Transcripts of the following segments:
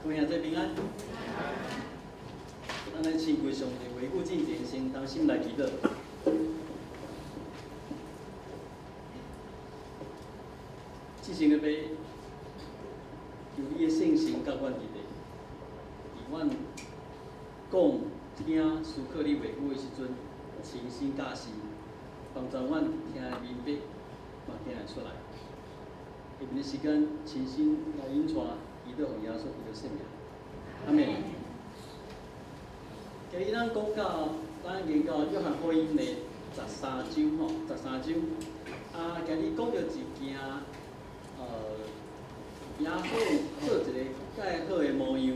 各位兄弟平安。咱來親近上帝，回顧進前，先同心來祈禱。至聖的父，求你的聖神佮阮佇咧，佇阮講、聽、思考你話語的時陣，親身教示，幫助阮聽會明白，嘛聽會出來。下面的時間，親身來引帶，祈禱奉耶穌基督聖名，阿們。今日咱講到，咱研究約翰福音的十三章吼，十三章。啊，今日講著一件，耶穌做一个蓋好的模樣，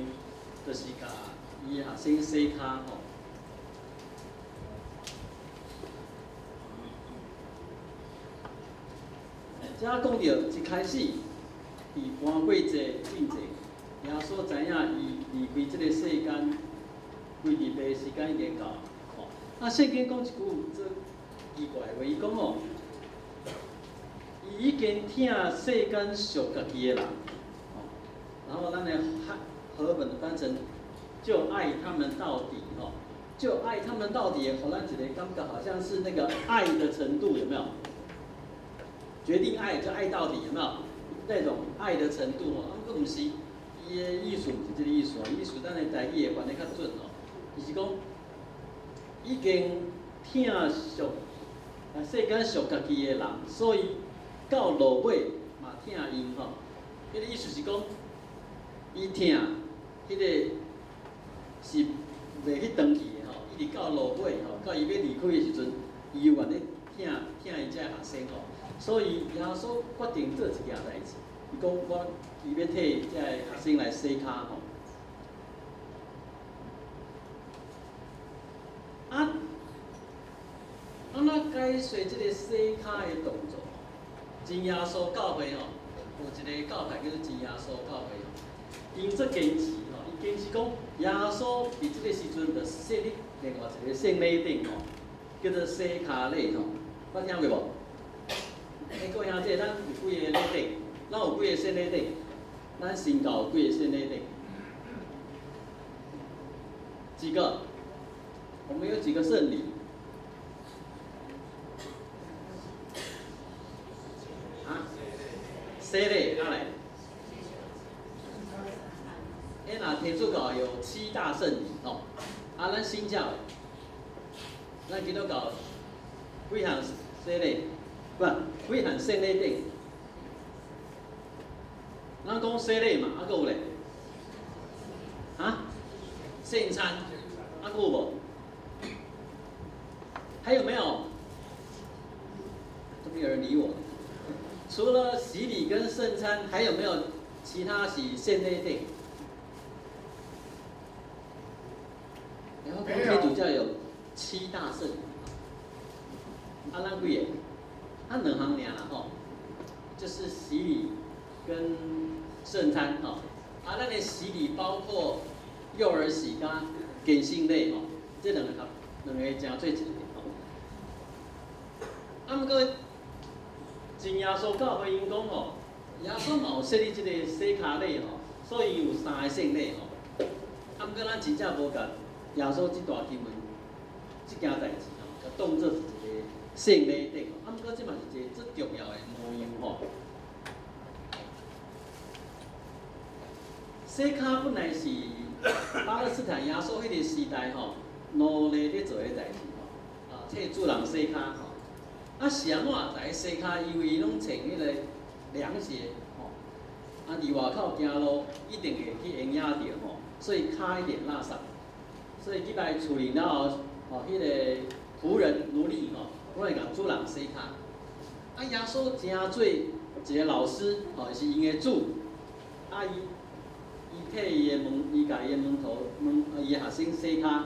就是共伊的學生洗跤吼。遮講著一開始，佇盤過節進前，耶穌知影伊離開這个世間，規日的時間已經到吼。啊，聖經講一句足奇怪的話，伊講吼，伊已經疼世間屬家己的人，吼。然後咱的和本翻成就愛他們到底，吼，就愛他們到底，予咱一个感覺好像是那個愛的程度有沒有？決定愛就愛到底，有沒有？那種愛的程度吼，啊，毋過毋是，伊的意思毋是這個意思哦，意思咱的台語會翻得較準哦。伊是講已經疼屬啊世間屬家己的人，所以到落尾嘛疼𪜶吼。彼個意思是講，伊疼彼個是袂去轉去的吼，一直到落尾吼，到伊欲離開的時陣，伊猶原咧疼疼伊這个學生吼。所以耶穌決定做一件代誌，伊講我伊欲替這个學生來洗跤吼。啊，按怎解說這个洗跤的動作？真耶穌教會吼，有一個教派叫做真耶穌教會吼，𪜶足堅持吼，伊堅持講耶穌佇這個時陣就設立另外一個聖禮典吼，叫做洗跤禮吼，捌聽過無？欸，各位兄弟，咱有幾个禮典？咱有幾个聖禮典？咱新教有幾个聖禮典？幾個？我們有幾個聖禮？啊？洗禮，啊來。欸，若天主教有七大聖禮吼，啊，咱新教，咱基督教幾項洗禮？不，幾項聖禮典？咱講洗禮嘛，啊，閣有咧？啊？聖餐，啊，閣有無？還有沒有？都沒有人理我。除了洗禮跟聖餐，還有沒有其他是聖禮典？然後天主教有七大聖禮，啊，咱幾个？啊，兩項爾啦吼，就是洗禮跟聖餐吼。啊，咱的洗禮包括幼兒洗佮堅信禮吼，這兩個合兩個成做一個吼。啊，毋過真耶穌教會𪜶講吼，耶穌嘛有設立這个洗跤禮吼，所以有三个聖禮吼。啊，毋過咱真正無共耶穌這段經文這件代誌吼，共當做是一个聖禮典吼。啊，毋過這嘛是一个足重要的模樣吼。洗跤本來是巴勒斯坦耶穌彼个時代吼，奴隸咧做的代誌吼，啊，替主人洗跤吼。啊，是按怎來洗跤？因為伊攏穿彼个涼鞋吼，啊，佇外口行路一定會去淹著吼，所以跤一定垃圾。所以去來厝裡了後，吼，彼個僕人奴隸吼，攏會共主人洗跤。啊，耶穌成做一個老師，吼，是𪜶的主。啊，伊替伊的門，伊共伊的門徒、門伊的學生洗跤。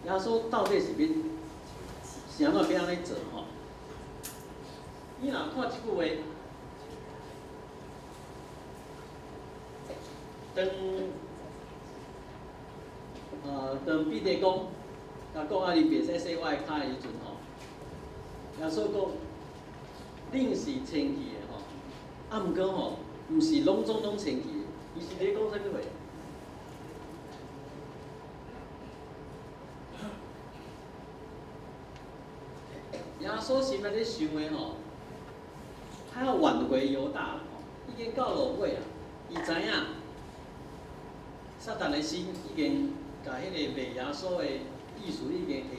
耶穌到底是欲是按怎欲按呢做吼？你若看這句話，當彼得講，共講啊，你袂使洗我的跤的時陣吼，耶穌講，恁是清氣的吼，啊，毋過吼，毋是攏總攏清氣的，伊是咧講啥物話？耶穌心內咧想的吼，他要挽回猶大啦吼，已經到落尾啊，伊知影撒旦的心已經共彼個賣耶穌的意思已經下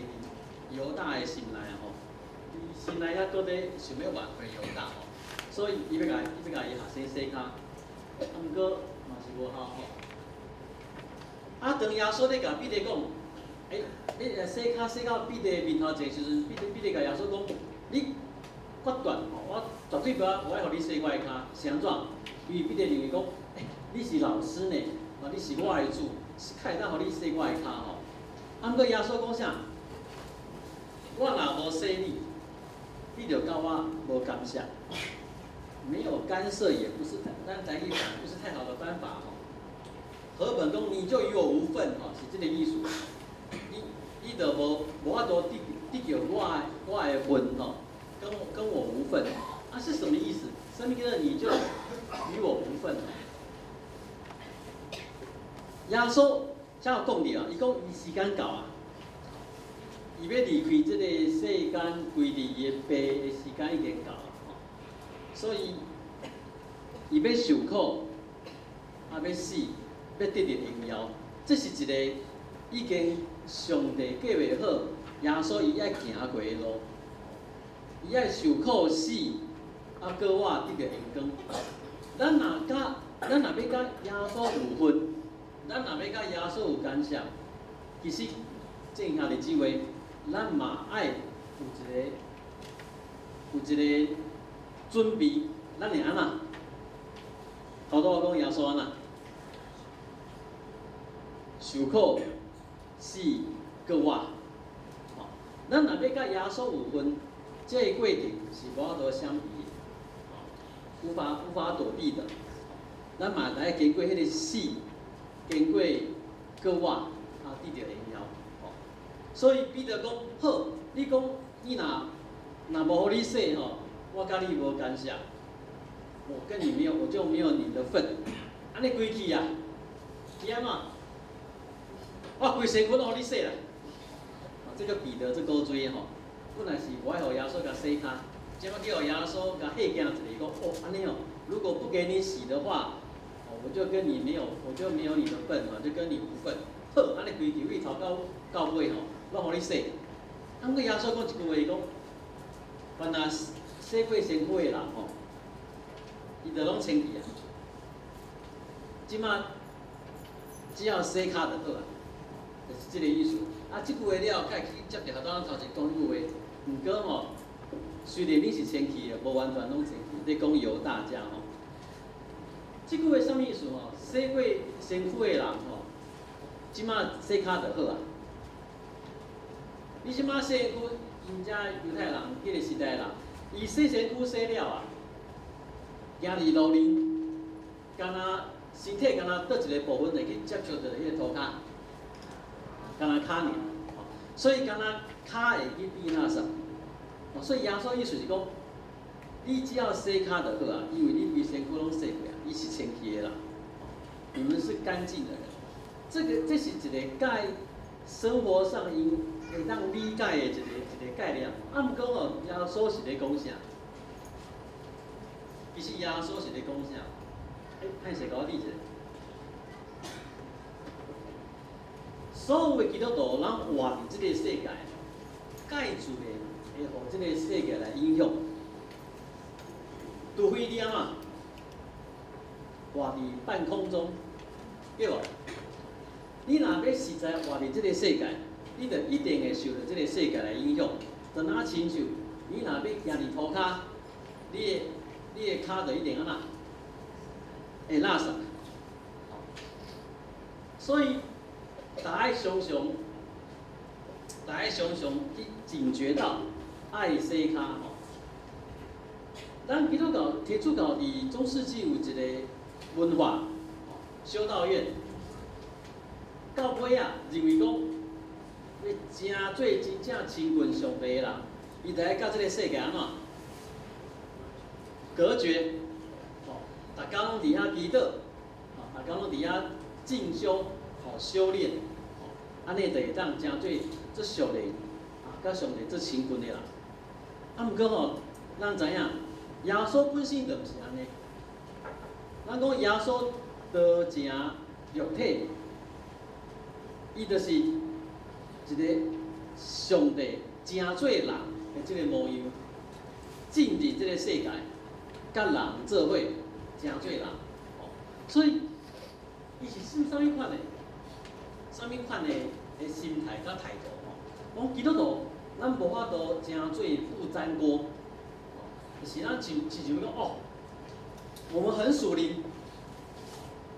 佇猶大的心內啊吼，伊心內猶閣咧想欲挽回猶大吼，所以伊欲共伊學生洗跤，啊，毋過嘛是無效吼。啊，當耶穌咧共彼得講，欸，你來洗跤洗到彼得面頭前的時陣，彼得共耶穌講，你決斷吼，我絕對無愛予你洗我的跤，是按怎？因為彼得認為講，欸，你是老師呢，啊，你是我的主，是較會當予你洗我的跤吼。啊，毋過耶穌講啥？我若無洗你，你就佮我無干涉。沒有干涉也不是，咱台語講不是太好的辦法吼。和本講你就與我無份吼，是這個意思。你就無法度得著我的份吼，跟我無份。啊，是什麼意思？什麼叫做你就與我無份？耶穌才有講著啊，伊講伊時間到啊，伊欲離開這個世間，歸佇伊的爸的時間已經到啊，所以伊欲受苦，啊欲死，欲得著榮耀，這是一個已經上帝計劃好，耶穌伊愛行過的路，伊愛受苦死，啊，閣活得著榮光。咱若欲佮耶穌有份，咱若欲佮耶穌有干涉，其實正兄弟姊妹，咱嘛愛有一個準備，咱會按怎？頭拄我講耶穌按怎？受苦、死、閣活。吼，咱若欲佮耶穌有份，這個過程是無法度閃避的，無法躲避的。咱嘛來經過彼個死，經過閣活，啊，得著榮耀。吼，所以彼得講好，你講你若無予你洗吼，我佮你無干涉，我跟你沒有，我就沒有你的份。按呢規氣啊，是按怎？我規身軀攏予你洗啦。啊，這個彼得這古錐吼，本來是無愛予耶穌共洗跤，這擺叫耶穌共嚇驚一下，講哦，按呢哦，如果不給你洗的話，哦，我就跟你沒有，我就沒有你的份啊，就跟你無份。好，按呢規氣對頭到尾吼，攏予你洗。啊，毋過耶穌講一句話，伊講，凡若洗過身軀的人吼，伊就攏清氣啊。這擺只要洗跤就好啊，就是這個意思。啊，這句話了，較會去接著頭拄仔頭前講彼句話。毋過吼，雖然你是清氣的，無完全攏清氣。咧講猶大遮吼，這句話啥物意思吼？洗過身軀的人吼，這擺洗跤就好啊。你這擺洗身軀，𪜶遮猶太人彼個時代人，伊洗身軀洗了啊，行佇路面，敢若身體敢若佗一個部分會去接觸著彼個塗跤，敢若跤爾，所以敢若跤會去變垃圾。所以耶穌意思是講，你只要洗跤就好啊，因為你規身軀攏洗過啊，你是清氣的啦。你們是乾淨的人，這是一個解生活上𪜶會當理解的一個概念。啊，毋過吼，耶穌是咧講啥？其實耶穌是咧講啥？欸，歹勢，共我理者。所有的基督徒，咱活佇這個世界，蓋自然會予這個世界來影響。除非你按怎活佇半空中，對無？你若欲實在活佇這個世界，你就一定會受著這個世界來影響。就若親像你若欲行佇塗跤，你的跤就一定按怎會垃圾。所以，逐愛常常去警覺到愛洗跤吼。咱基督教、天主教佇中世紀有一個文化，修道院，到尾仔認為講，欲誠做真正親近上帝的人，伊就愛佮這個世界按怎隔絕，吼，逐工攏佇遐祈禱，吼，逐工攏佇遐進修，吼修煉，吼，按呢就會當成做做屬靈，啊，佮上帝做親近的人。啊，毋過吼，咱知影，耶穌本身就毋是按呢。咱講耶穌道成肉體，伊就是一個上帝成做人的這個模樣，進入這個世界，佮人做伙成做人，哦，所以伊是啥物款的？啥物款的心態佮態度吼？講基督徒，咱無法度成做不粘鍋，就是咱親像講哦，我們很屬靈，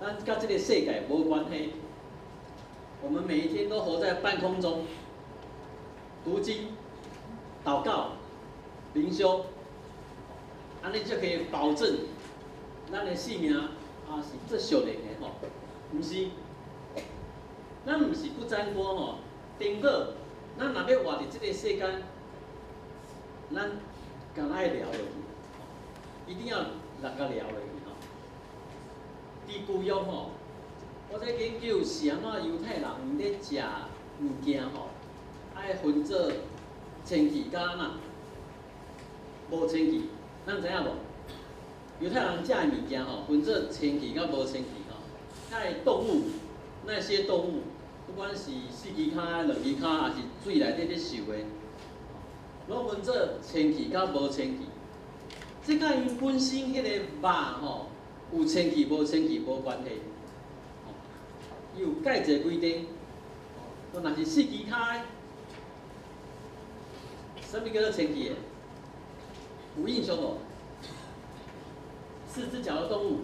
咱佮這個世界無關係。我們每一天都活在半空中，讀經、禱告、靈修，按呢就可以保證咱的性命啊是最屬靈的吼，毋是，咱毋是不粘鍋吼。頂過，咱若欲活佇這個世間，咱敢愛牢落去，一定要來共牢落去吼。佇舊約吼，我咧研究是按怎猶太人𪜶咧食物件吼，愛分做清氣佮按怎無清氣，咱知影無？猶太人食的物件吼，分做清氣佮無清氣吼。遐動物，那些動物，不管是四支跤、兩支跤，抑是水內底咧游的，攏分做清氣佮無清氣。這佮𪜶本身彼個肉吼，有清氣無清氣無關係。伊有蓋一個規定，講若是四支跤的，啥物叫做清氣的？有印象無？四隻腳的動物，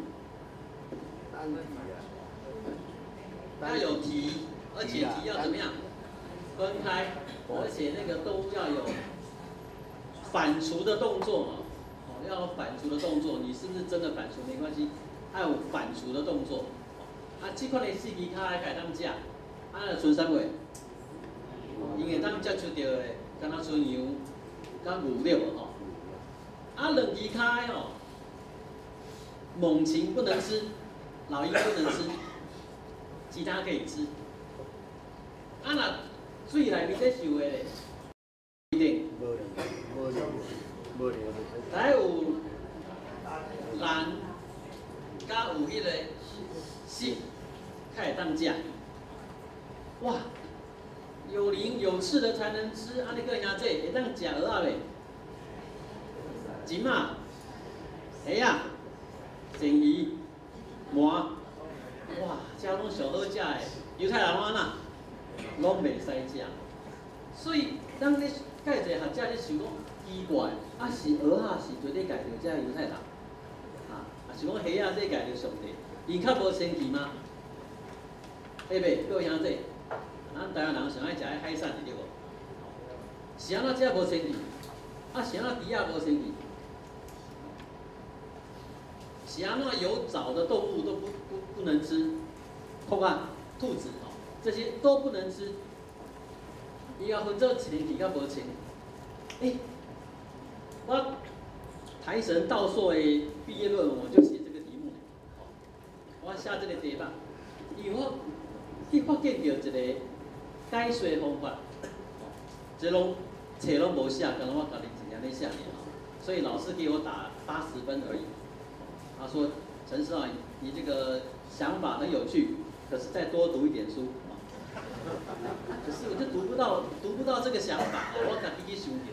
單蹄啊，要有蹄，而且蹄要怎麼樣？分開，而且那個動物要有反芻的動作哦，要有反芻的動作，你是不是真的反芻沒關係，還有反芻的動作。啊，這款的四支跤的會當食，啊，若賰啥物？𪜶會當接觸著的，敢若賰羊、佮牛對無吼？啊，兩支跤的吼，猛禽不能吃，老鷹不能吃，其他可以吃。啊，若水內面咧游的咧，規定。無兩無兩無兩。來有鱗，佮有彼個刺，較會當食。哇，有鱗有刺的才能吃，按呢閣兄弟會當食蚵仔袂？鱔仔、蝦仔、鱔魚、鰻，哇，這攏上好食的。猶太人攏按怎？攏袂使食。所以，咱咧蓋濟學者咧想講奇怪，啊是蚵仔是佇咧共著這猶太人，啊，啊是講蝦仔這共著上帝，𪜶較無清氣嗎？對袂？各位兄弟，咱台灣人上愛食彼海產的對無？是按怎這無清氣？啊是按怎豬仔無清氣？是按怎有爪的動物都不能吃，兔啊、兔子哦，這些都不能吃。伊也分做清氣佮無清。欸，我台神道碩的畢業論文我就寫這個題目，我寫這個題目，因為我去發現著一個解說方法，這攏冊攏無寫，敢若我家己一個咧寫爾吼，所以老師給我打80分而已。他說：“陳師啊，你這個想法很有趣，可是再多讀一點書。”可是我就讀不到，讀不到這個想法，我家己去想著。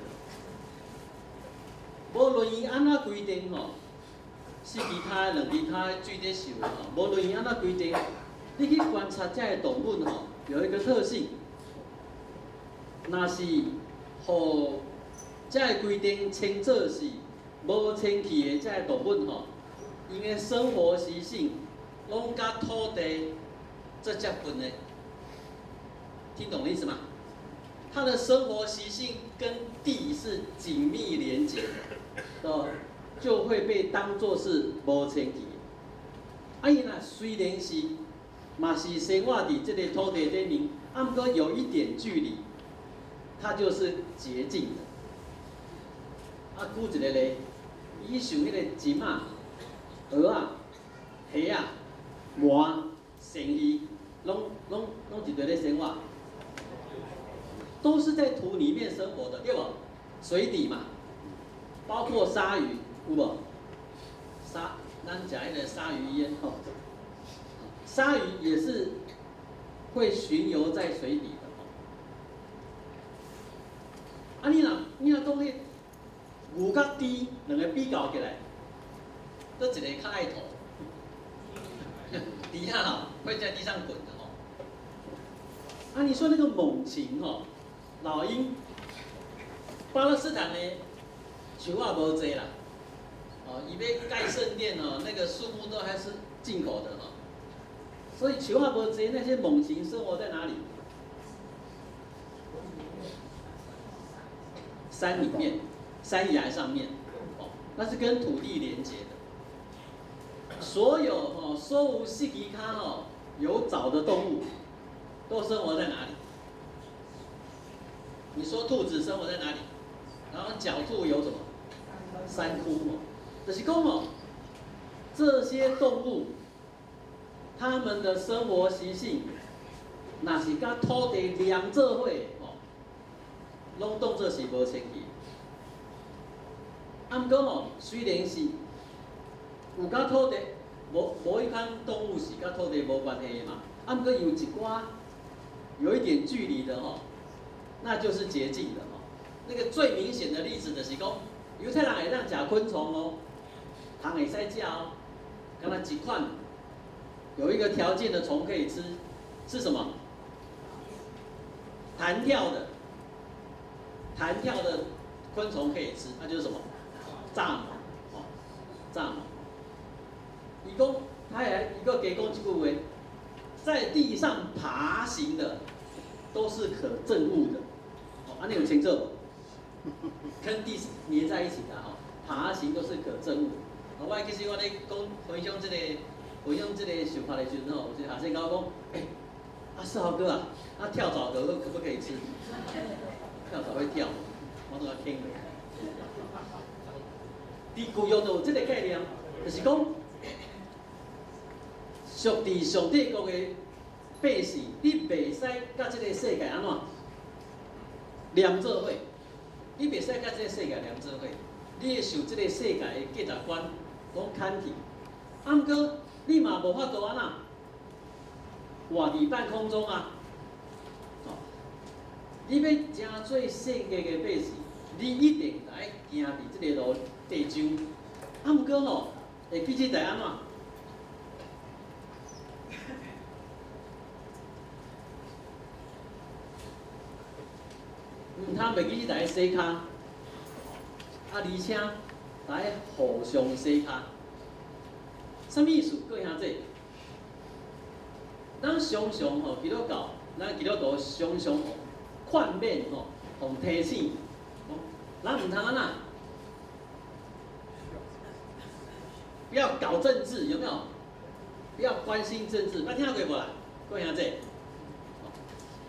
無論伊按怎規定吼，四支跤、兩支跤水底游的吼，無論伊按怎規定，你去觀察這个動物吼，有一個特性，若是予這个規定稱做是無清氣的這个動物吼，𪜶的生活習性攏佮土地最接近的，聽懂意思嗎？它的生活習性跟地是緊密連結的，哦，就會被當作是無清氣。啊，伊若雖然是嘛是生活佇這個土地頂面，啊，毋過有一點距離，它就是潔淨的。啊，舉一個例，伊像彼個鱔仔、蚵仔、蝦仔，鳗、鱔鱼，拢伫佗咧生活，都是在土裡面生活的，對無？水底嘛，包括鯊魚，有無？咱食彼个鯊魚煙吼，鯊魚也是會巡遊在水底的吼。啊，你若講彼牛佮豬兩个比較起來，佗一个較愛吐？底下吼會在地上滾的吼。啊，你說那個猛禽吼，老鷹，巴勒斯坦呢，樹仔無濟啦。哦，伊欲蓋聖殿哦，那個樹木都還是進口的哦，所以樹仔無濟，那些猛禽生活在哪裡？山裡面，山崖上面，哦，那是跟土地連接的。所有哦，所有四肢跤哦有爪的動物，都生活在哪裡？你說兔子生活在哪裡？然後狡兔有什麼？山窟哦。就是講哦，這些動物，它們的生活習性，若是佮土地連做伙哦，攏當做是無清氣。啊，毋過吼，雖然是有佮土地無彼款動物是佮土地無關係的嘛，啊，毋過有一寡有一點距離的吼，那就是潔淨的吼。那個最明顯的例子就是講，猶太人會當食昆蟲哦，蟲會使食哦，敢若一款有一個條件的蟲可以吃，是什麼？彈跳的，彈跳的昆蟲可以吃，那就是什麼？蚱蜢，哦，蚱蜢。伊講，他還伊閣加講一句話，在地上爬行的都是可憎惡的，哦，按呢有清楚無？跟地黏在一起的吼，爬行都是可憎惡。我其實我咧講分享這個想法的時陣吼，有一個學生共我講，欸，啊世豪哥啊，啊跳蚤可不可以吃？跳蚤會跳，我都共聽袂。佇舊約就有這個概念，就是講，屬佇上帝國的百姓，你袂使佮這個世界按怎連做伙，你袂使佮這個世界連做伙，你會受這個世界的價值觀攏牽去。啊，毋過你嘛無法度按怎活佇半空中啊！哦，你欲成做聖潔的百姓，你一定愛行佇這個路地上。啊，毋過吼，會記這代按怎？毋通袂記這代洗跤，啊，而且來互相洗跤。啥物意思？各位兄弟，咱常常吼基督教，咱基督徒常常勸勉吼，予提醒，咱毋通按怎？不要搞政治，有沒有？不要關心政治，捌聽過無啦？各位兄弟，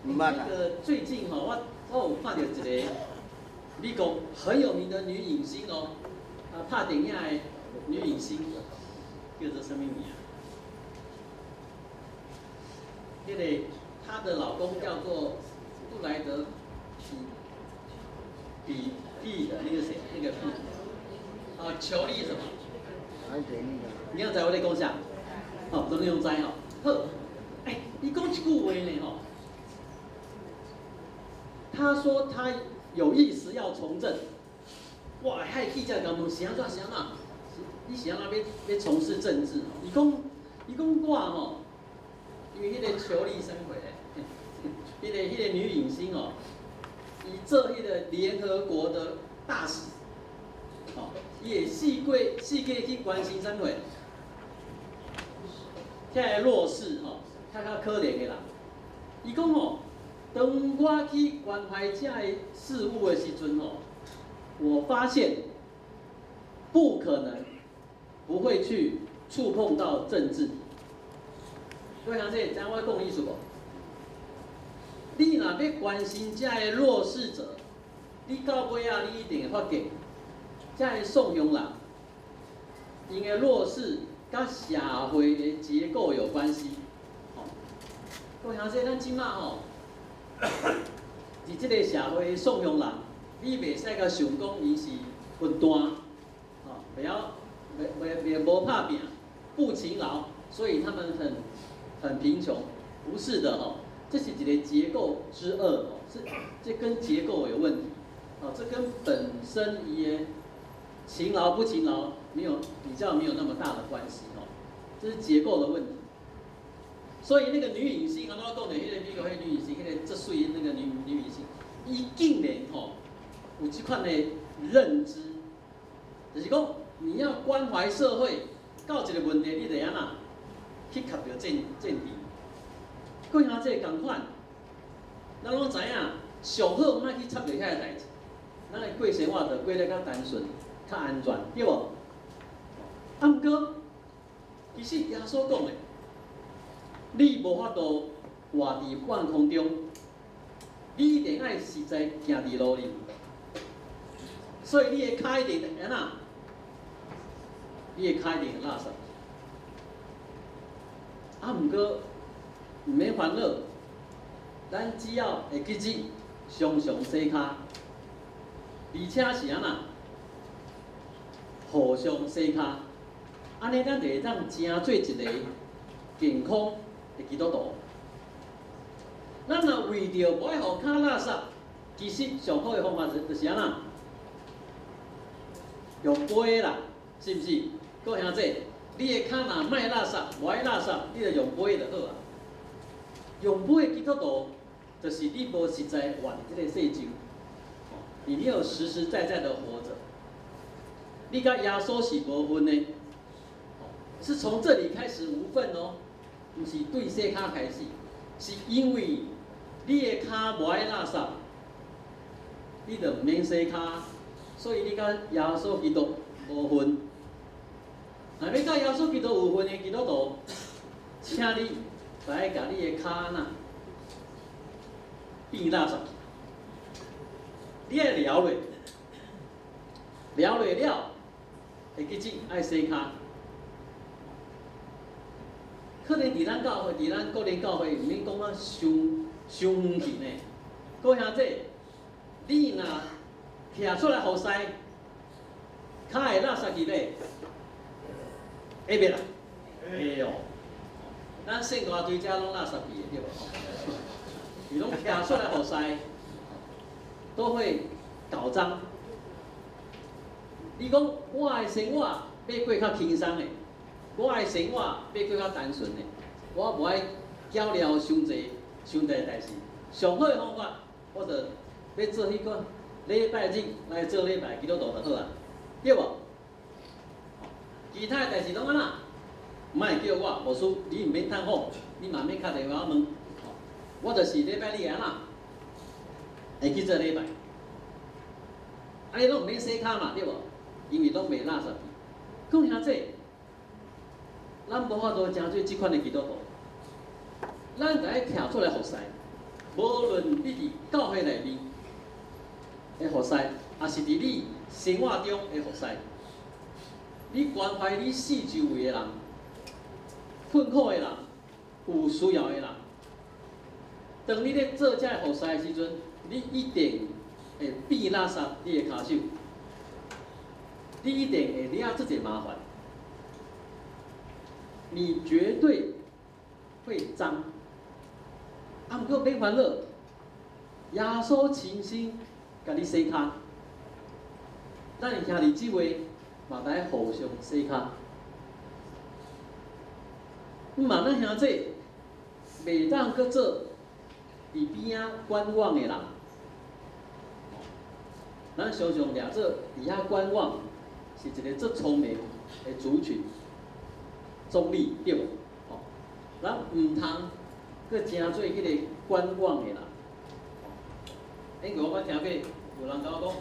那個最近吼，我有看到一個美國很有名的女影星哦，啊，拍電影的女影星叫做啥物名？那個她的老公叫做布萊德比比的那個誰？那個比啊，裘麗什麼？你要知我咧講啥？哦，都你攏知吼。好，欸，伊講一句話呢吼。他說他有意思要從政，哇！遐記者共問是按怎是按怎？你是按怎欲從事政治？伊講我吼，因為彼個裘麗生回來，彼個女影星哦，伊做彼個聯合國的大使，哦，伊會四界去關心啥貨？遐個弱勢吼，較可憐的人，伊講吼，當我去關懷這个事物的時陣吼，我發現不可能不會去觸碰到政治。各位同學，知影我講的意思無？你若欲關心這个弱勢者，你到尾仔你一定會發覺，這个宋香人，𪜶的弱勢佮佮社會的結構有關係。吼，各位兄弟，咱這馬吼，佇這個社會的送養人，你袂使共想講伊是笨蛋，吼，袂曉，袂袂袂無拍拚，不勤勞，所以他們很貧窮。不是的吼，這是一個結構之惡哦，是這跟結構有問題，哦，這跟本身伊的勤勞不勤勞沒有比較沒有那麼大的關係哦，這是結構的問題。所以那個女影星，剛剛講的彼個美國彼個女影星，彼個這水那個女影星，伊竟然吼有這款的認知，就是講你要關懷社會，到一個問題，你得按怎去插著政治。各兄弟仝款，咱攏知影，上好毋愛去插著遐个代誌，咱的過生活就過得較單純、較安全，對無？啊，毋過，其實耶穌講的，你無法度活佇半空中，你一定愛實在行佇路裡，所以你的跤一定按怎？你的跤一定會垃圾。啊，毋過毋免煩惱，咱只要會記得常常洗跤，而且是按怎？互相洗跤，按呢咱就會當成做一個健康的基督徒。咱若為著無愛予跤垃圾，其實上好的方法就是按怎？用杯啦，是毋是？各位兄弟，你的跤若莫垃圾，無愛垃圾，你就用杯就好啊。用杯的基督徒，就是你無實在活佇這個世上，你沒有實實在在的活著。你佮耶穌是無份的，是從這裡開始無份哦，毋是對洗跤開始，是因為你的跤無愛垃圾，你就毋免洗跤，所以你佮耶穌基督無份。若欲佮耶穌基督有份的基督徒，請你來共你的跤呐變垃圾，你愛撩落，撩落了，會記得愛洗跤。可能佇咱教會，佇咱國聯教會，毋免講啊傷傷遠去呢。各位兄弟，你若徛出來服侍，跤會垃圾去咧？會袂啦？會哦。咱聖大堆遮攏垃圾去的，對無？伊攏徛出來服侍，都會搞髒。你講我的生活欲過較輕鬆的，我的生活欲過較單純的，我無愛攪了傷濟傷濟代誌。上好的方法，我就欲做彼個禮拜日來做禮拜基督徒就好啊，對無？其他的代誌攏按怎？莫叫我牧師，你毋免探訪，你嘛免敲電話問。我就是禮拜日按怎？會去做禮拜。啊，你攏毋免洗跤嘛，對無？因為攏袂垃圾去。講兄弟，咱無法度成做這款的基督徒。咱就愛徛出來服侍，無論你佇教會內面的服侍，抑是佇你生活中的服侍，你關懷你四周圍的人，困苦的人，有需要的人。當你咧做這个服侍的時陣，你一定會變垃圾你的跤手，你一定會惹足濟麻煩，你絕對會髒。啊，毋過免煩惱，耶穌親身共你洗跤，咱兄弟姊妹嘛來互相洗跤。毋嘛，咱兄弟袂當閣做佇邊仔觀望的人。咱常常掠做佇遐觀望，是一個足聰明的族群，中立對無？吼，咱毋通閣成做彼個觀望的人。因為我捌聽過有人共我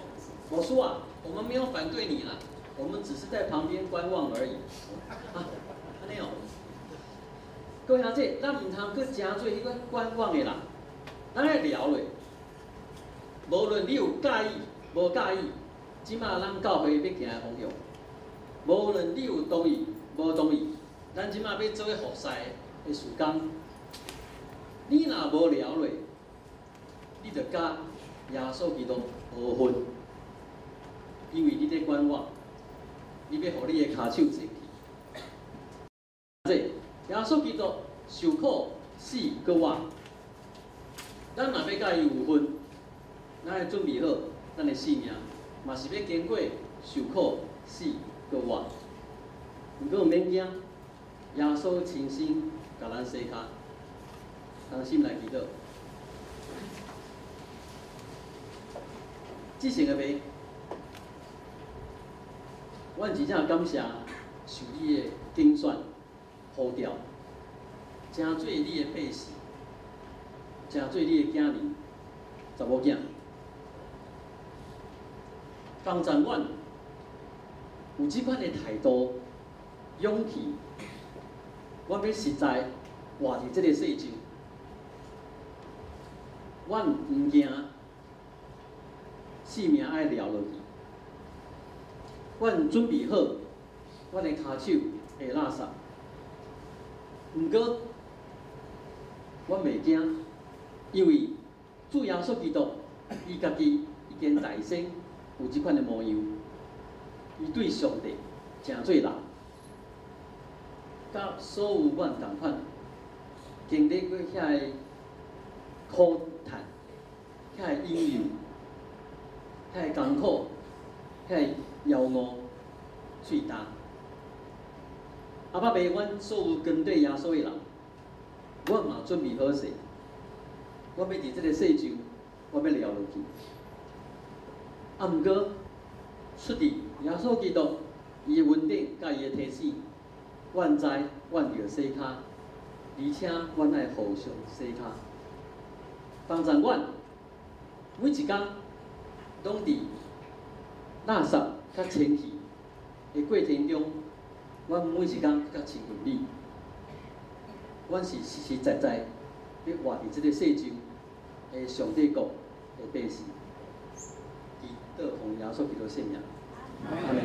講，牧師啊，我們沒有反對你啦，我們只是在旁邊觀望而已。啊，按呢哦。各位兄弟，咱毋通閣成做彼個觀望的人，咱愛聊落。無論你有佮意無佮意，這馬咱教會欲行的方向，無論你有同意無同意，咱這馬欲做伙服侍的事工，你若無了落，你就佮耶穌基督無份，因為你咧管我，你欲予你的跤手清氣。這耶穌基督受苦死閣活，咱若欲佮伊有份，咱愛準備好咱的性命，嘛是欲經過受苦死閣活。毋過毋免驚，耶穌親身共咱洗跤，同心來祈禱。至聖的父，阮真正感謝受你的揀選呼召，成做你的百姓，成做你的囝兒、查某囝，幫助阮有這款的態度、勇氣，阮欲實在活佇這个世上，阮毋驚性命愛撂落去，阮準備好，阮的跤手會垃圾，毋過阮袂驚，因為主耶穌基督伊家己已經在先有這款的模樣，伊對上帝成做人，佮所有阮仝款經歷過遐个苦嘆、遐个引誘、遐個艱苦、遐個枵餓、喙焦。阿爸父，阮所有跟綴耶穌的人，阮嘛準備好勢，我欲佇這个世上，我欲撂落去。啊，毋過出佇耶穌基督伊的恩典佮伊的提醒，阮知阮著洗跤，而且阮愛互相洗跤，幫助阮每一工攏佇垃圾佮清氣的過程中，阮每一工較親近你，阮是實實在在欲活佇這个世上的上帝國的百姓。祈禱奉耶穌基督聖名，阿門。